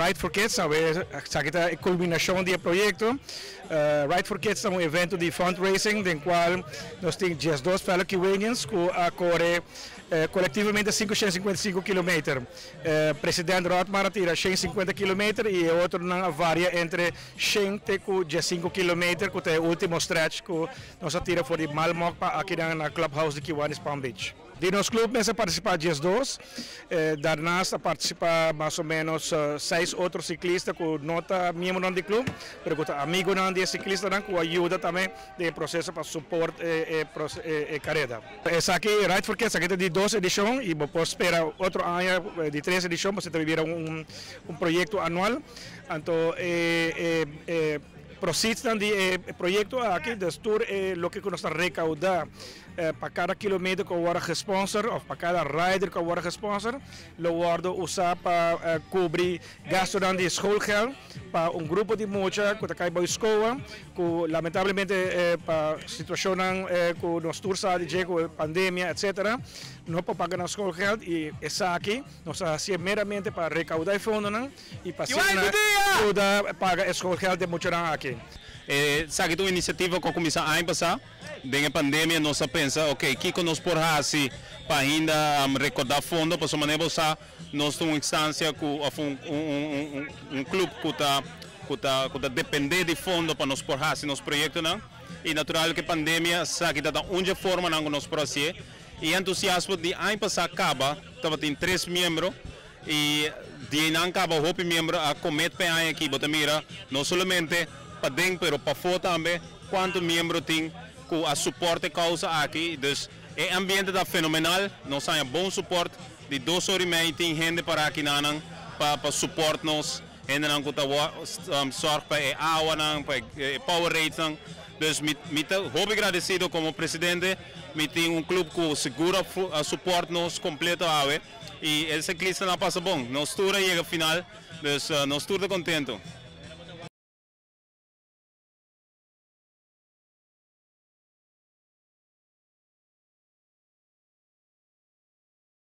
Ride for Kids, esaki ta e culminacion di e proyecto. Ride for Kids ta un evento di fundraising den cual nos tin 12 fellow Kiwanians cu a core colectivamente 555 kilometer. President Rodmar a tira 150 kilometer y e otronan a varia entre 100 te cu 15 kilometer, cu ta e ultimo stretch cu nos a tira for di Malmok pa aki na Clubhouse di Kiwanis Palm Beach. Di nos club mes a participa 12, daarnaast a participa mas o menos seis otro ciclista cu no ta miembro di club, pero cu ta amigo di ciclista cu a yuda tambe den e proceso pa support e careda. Esaki Ride for Kids, aki di dos edicion y bo por spera otro aña di tres edicion, pasobra ta bira un proyecto anual. Anto, proceeds di e proyecto aki, dus tur loke nos ta recauda pa cada kilometer cu wordo gesponsor of pa cada rider cu wordo gesponsor, lo wordo usa pa cubri gasto di schoolgeld pa un grupo di mucha cu ta cay bay scol, cu lamentablemente pa situacion cu nos tur sa di cu pandemia, etc., no por paga nan schoolgeld, y esaki nos ta haci meramente pa recauda fondo y pa yuda paga schoolgeld di mucha aki. Sabi cu e iniciativa cu a cuminsa aña pasa, den e pandemia nos a pensa, ok, kico nos por haci pa ainda recauda fondo, pa manera usa nos tin un instancia cu un club cu ta depende di fondo pa nos por haci nos proyectonan. Y natural cu pandemia, sabi cu ta un forma cu nos por haci. Y entusiasmo di aña pasa caba, tabatin tres miembro y di nan caba hopi miembro a commit pa aki, bo ta mira, no solamente paden, pero pafo tambe, cuanto miembro tin cu a support e causa aki. Dus e ambiente ta fenomenal, nos tin bon support, di 2 or y mei tin hende para aki nan pa support nos, hende nan cu ta zorg pa e awa nan, pa e Powerade nan. Dus mi ta hopi agradecido como presidente, mi tin un club cu sigur a support nos completo awe y e ciclista nan a pasa bon. Nos tur a yega final, dus nos tur ta contento.